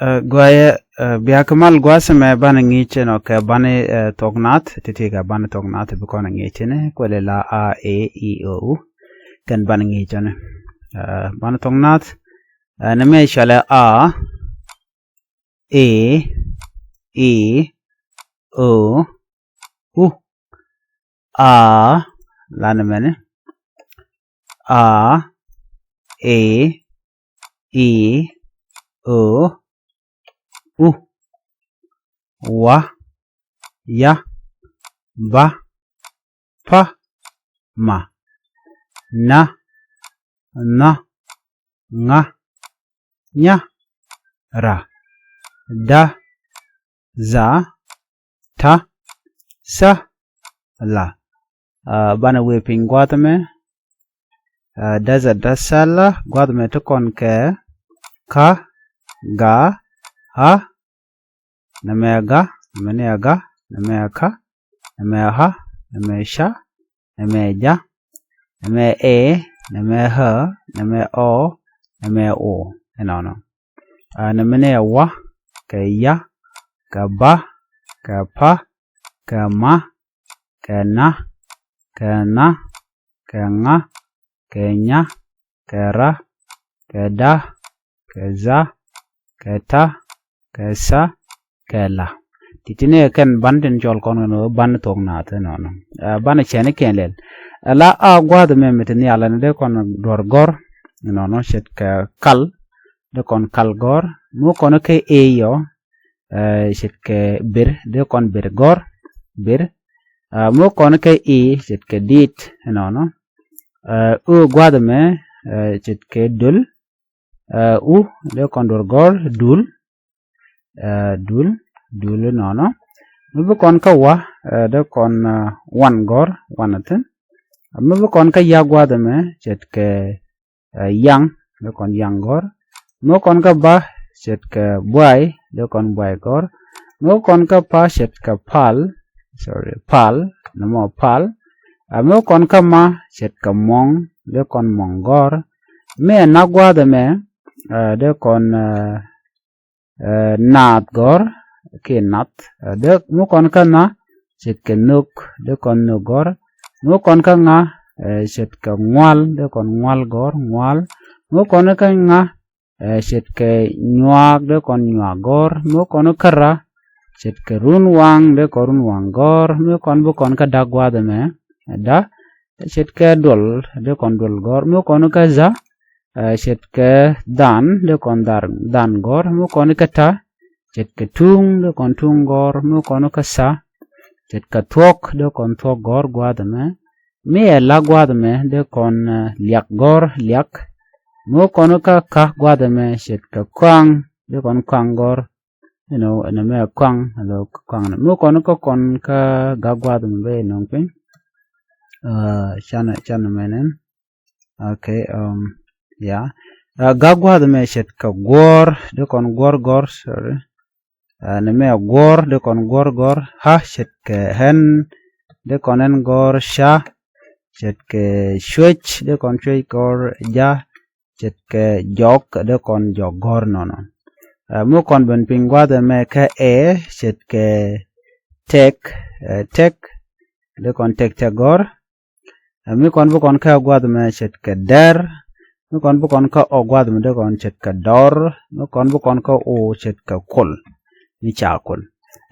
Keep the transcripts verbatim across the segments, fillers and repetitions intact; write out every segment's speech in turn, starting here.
Ɛ, guayɛ, ɛ, bia kɛ mal gua̱a̱th ɛmɛ banɛ ŋi̱i̱c ɛnɔ kɛ banɛ, ɛ, thuɔk naath, ti̱ti̱ kɛ banɛ thuɔk naath bi kɔn ŋi̱i̱c ɛnɛ kuɛlɛ la a, e, i, o, u. Kɛn banɛ ŋi̱i̱c ɛnɛ. Ɛ, banɛ thuɔk naath, ɛ, nɛmɛ cɔalɛ a, e, i, o, u. A, la nɛmɛni. A, e, i, o, u. Wa, ya, ba, pa, ma, na, nha, ŋa, nya, ra, da, dha, ta, tha, la. Ɛ, banɛ wee piny gua̱a̱th ɛmɛ. Ɛ, da, dha, ta, tha, la, gua̱a̱th ɛmɛ te kɔn kɛ ka, ga, ɣa, nɛmɛ ga, nɛmɛni ɛ ga, nɛmɛ ɛ ka, nɛmɛ ɛ ɣa, nɛmɛ ɛ ca, nɛmɛ ɛ ja, nɛmɛ ɛ, nɛmɛ ɛ ɣä, nɛmɛ ɛ ɔ, nɛmɛ ɛ o. Ɛnɔnɔ. Ɛ, nɛmɛni ɛ wa, kɛ ya, kɛ ba, kɛ pa, kɛ ma, kɛ na, kɛ nha, kɛ ŋa, kɛ nya, kɛ ra, kɛ da, kɛ dha, kɛ ta, kɛ tha, kɛ la. Ti̱ti̱ni kɛn ban tin cɔl kɔn kɛn ɣöö ban thuɔk naath ɛnɔnɔ. Ɛ, banɛ cɛn i̱ kɛn lɛl. Ɛ, la a gua̱a̱th ɛmɛ mi te nhial ɛn dee kɔn duɔ̱r gɔ̱r ɛnɔnɔ ce̱tkɛ kal, dee kɔn kal gɔ̱r. Mi kɔn kɛ e yɔ, ɛ, ce̱tkɛ ber, dee kɔn ber gɔ̱r, ber. Ɛ, mi kɔn kɛ i ce̱tkɛ di̱i̱t ɛnɔnɔ. Ɛ, u gua̱a̱th ɛmɛ, ɛ, ce̱tkɛ döl. Ɛ, u dee kɔn duɔ̱r gɔ̱r, dul. Ɛ, dul, dul ɛnɔnɔ. Mi bi kɔn kä wa, ɛ, dee kɔn, ɛ, wan gɔ̱r, wan a thi̱n. Mi bi kɔn kä ya gua̱a̱th ɛmɛ ce̱tkɛ, ɛ, yaŋ, dee kɔn yaŋ gɔ̱r. Mi kɔn kä ba ce̱tkɛ buay, dee kɔn buay gɔ̱r. Mi kɔn kä pa ce̱tkɛ pal, sorry, pal, nɔmɔ pal. Ɛ, mi kɔn kä ma ce̱tkɛ muɔ̱ŋ, dee kɔn muɔ̱ŋ gɔ̱r. Mi ɛ na gua̱a̱th ɛmɛ, ɛ, dee kɔn, ɛ, ɛ, naath gɔ̱r, kiɛ nath. Ɛ, dee mi kɔn kä nha ce̱tkɛ nhök, dee kɔn nhök gɔ̱r. Mi kɔn kä ŋa, ɛ, ce̱tkɛ ŋual, dee kɔn ŋual gɔ̱r, ŋual. Mi kɔn kä ŋa, ɛ, ce̱tkɛ nyuaak, dee kɔn nyuaak gɔ̱r. Mi kɔn kä ra ce̱tkɛ runwaŋ, dee kɔn runwaŋ gɔ̱r. Mi kɔn bi kɔn kä da gua̱a̱th ɛmɛ, ɛ, da, ce̱tkɛ duɔl, dee kɔn duɔl gɔ̱r. Mi kɔn kä dha, ɛ, ce̱tkɛ dhan, dee kɔn dhar, dhan gɔ̱r. Mi kɔn kä ta ce̱tkɛ tuŋ, dee kɔn tuŋ gɔ̱r. Mi kɔn kä tha ce̱tkɛ thuɔ̱k, dee kɔn thuɔ̱k gɔ̱r gua̱a̱th ɛmɛ. Mi ɛ la gua̱a̱th ɛmɛ dee kɔn, ɛ, liak gɔ̱r, liak. Mi kɔn kä ka gua̱a̱th ɛmɛ ce̱tkɛ kɔaŋ, dee kɔn kɔaŋ gɔ̱r. You know, ɛn ɛmɛ kɔaŋ, alo kɔaŋ. Mi kɔn kä kɔn kä ga gua̱a̱th ɛmɛ bɛ nɔŋ piny. Ɛ, canɛ, canɛ mɛnɛn. Okay, um, yeah. Ɛ, ga gua̱a̱th ɛmɛ ce̱tkɛ guɔ̱ɔ̱r, dee kɔn guɔ̱ɔ̱r gɔ̱r, sorry. Ɛ, nɛmɛ guɔ̱ɔ̱r, dee kɔn guɔ̱ɔ̱r gɔ̱r. Ha ce̱tkɛ ɣɛn, dee kɔn ɣɛn gɔ̱r. Ca ce̱tkɛ cuec, dee kɔn cuec gɔ̱r. Ja ce̱tkɛ jɔk, dee kɔn jɔk gɔ̱r nɔnɔ. Ɛ, mi kɔn ben piny gua̱a̱th ɛmɛ kä ɛ ce̱tkɛ tɛk, ɛ, tɛk, dee kɔn tɛk tɛk gɔ̱r. Ɛ, mi kɔn bi kɔn kä gua̱a̱th ɛmɛ ce̱tkɛ dɛr. Mi kɔn bi kɔn kä ɔ gua̱a̱th ɛmɛ dee kɔn ce̱tkɛ dɔr. Mi kɔn bi kɔn kä o ce̱tkɛ kol. Ni ca kol.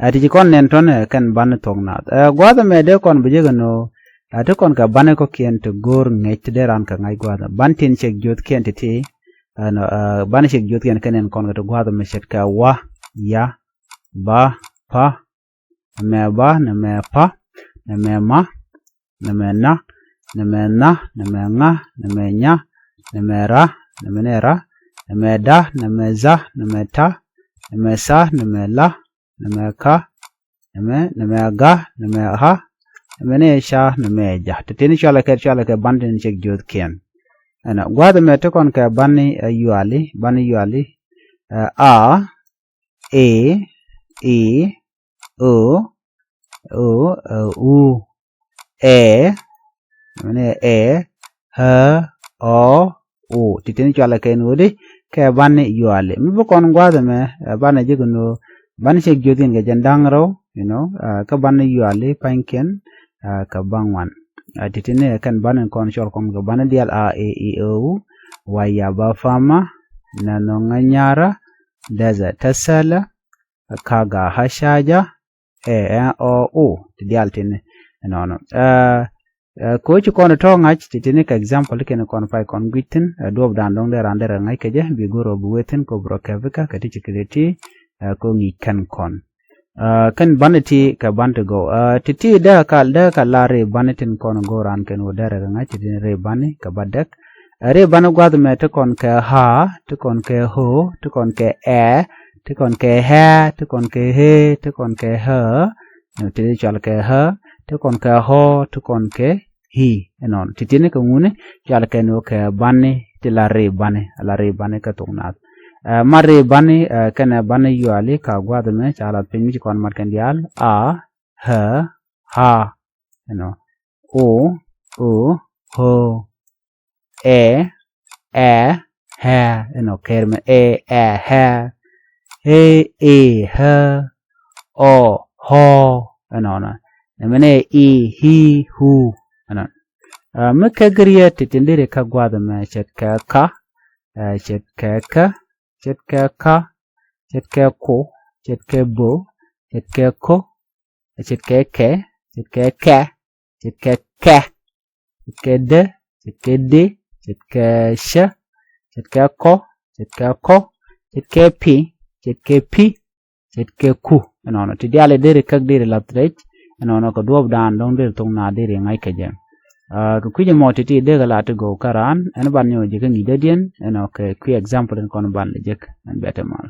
Ɛ, ti ci kɔn nɛn tɔnɛ kɛn banɛ thuɔk naath. Ɛ, gua̱a̱th ɛmɛ dee kɔn bi jek ɛn ɣöö, ɛ, ti kɔn kɛ banɛ kɔ̱kiɛn ti go̱o̱r ŋäc ti dee raan kɛ ŋa̱c gua̱a̱th ɛmɛ. Ban tin cek jiöthkiɛn ti̱ti̱. Ɛn, ɛ, banɛ cek jiöthkiɛn kɛn nɛn kɔn kɛ ti gua̱a̱th ɛmɛ ce̱tkɛ wa, ya, ba, pa, nɛmɛ ba, nɛmɛ pa, nɛmɛ ma, nɛmɛ na, nɛmɛ nha, nɛmɛ ŋa, nɛmɛ nya, nɛmɛ ra, nɛmɛ ni ra, nɛmɛ da, nɛmɛ dha, nɛmɛ ta, nɛmɛ tha, nɛmɛ la, nɛmɛ ka, nɛmɛ, nɛmɛ ga, nɛmɛ ɣa, nɛmɛ ni ca, nɛmɛ ja. Ti tini cɔalɛ kɛ, cɔalɛ kɛ ban tin cek jiöthkiɛn. Ɛnɔ, gua̱a̱th ɛmɛ ti kɔn kɛ ban ni, ɛ, yuali, ban ni yuali, ɛ, a, e, i, o, o, ɛ, u, ɛ, nɛmɛ ni ɛ, ɣä, ɔ, o. Ti tini cɔalɛ kɛ ni ɣöö di kɛ banɛ yuali. Mi bi kɔn gua̱a̱th ɛmɛ, ɛ, banɛ ji̱ kɛ nöö, banɛ cɛ jiöth in kɛ jɛn da̱ŋ rɛw, you know, ɛ, kä banɛ yuali pa̱nykiɛn, ɛ, kɛ ba̱ŋ wan. Ɛ, ti̱ti̱ni ɛ kɛn banɛ kɔn cɔl kɔn kɛ banɛ diaal a, e, i, o, u, wa, ya, ba, fa, ma, nɛ, nhɔ, ŋä, nyara, dɛthɛ, tɛ, thɛlɛ, ɛ, ka, ga, ha, ca, ja, ɛ, ɛ, ɔ, o, ti diaal ti̱ti̱ni. Ɛnɔnɔ. Ɛ, ɛ, koci kɔn tɔ̱ ŋa̱c ti̱ti̱ni kɛ example kɛn kɔn pay kɔn gui̱c thi̱n, ɛ, duɔp dan dɔ̱ŋ dee ran dee rɛ ŋa̱c kɛ jɛ, bi go̱r ɔ bi wee thi̱n kɔ bi rɔ kɛpikä kɛ ti ci kɛ ti, ɛ, kɔ ŋi̱i̱c kɛn kɔn. Ɛ, kɛn banɛ ti kɛ banɛ ti gɔw. Ɛ, ti ti dee kal, dee kal la ri banɛ tin kɔn gɔw ran kɛn wä dee rɛ ŋa̱c ti̱ti̱ni ri banɛ kɛ ba dɛk. Ɛ, ri banɛ gua̱th mɛ ti kɔn kɛ ha, ti kɔn kɛ ho, ti kɔn kɛ ɛ, ti kɔn kɛ hɛ, ti kɔn kɛ he, ti kɔn kɛ hä, ɛnɔ ti cual kɛ hä, ti kɔn kɛ hɔ, ti kɔn kɛ hi. Ɛnɔn ti̱ti̱ni kɛ ŋuni cual kɛ ni kɛ banɛ ti la ri banɛ, la ri banɛ kɛ thok nath. Ɛ, ma ri banɛ, ɛ, kɛnɛ banɛ yuali ka gua̱th mɛ ca la piny mi ci kɔn mat kɛn diaal a, hä, ha, ɛnɔ, o, o, ho, ɛ, ɛ, hɛ, ɛnɔ, kɛr mɛ ɛ, ɛ, hɛ, e, e, hɛ, ɔ, hɔ, ɛnɔnɔ. Nɛ mɛnɛ i, hi, hu, ɛnɔ. Ɛ, mi kɛ giriɛ ti̱ti̱n diri kä gua̱th mɛ ce̱tkɛ ka, ɛ, ce̱tkɛ kä, ce̱tkɛ ka, ce̱tkɛ ku, ce̱tkɛ bo, ce̱tkɛ ko, ce̱tkɛ kɛ, ce̱tkɛ kɛ, ce̱tkɛ kɛ, ce̱tkɛ dä, ce̱tkɛ di, ce̱tkɛ cä, ce̱tkɛ kɔ, ce̱tkɛ kɔ, ce̱tkɛ pi, ce̱tkɛ pi, ce̱tkɛ ku. Ɛnɔnɔ ti diaal i̱ deri käk deri lath rɛc. Ɛnɔnɔ kɛ duɔp dan dɔ̱ŋ deri thok na deri ŋa̱c kɛ jɛ. Ɛ, kɛ kui̱c ɛmɔ ti̱ti̱ dee kɛ la ti gɔw kä raan ɛn ban nyɔk jɛ kä ŋi̱i̱c dädiɛn. Ɛnɔ kɛ kui̱ example in kɔn ban jɛ jek ɛn bɛt ɛmal.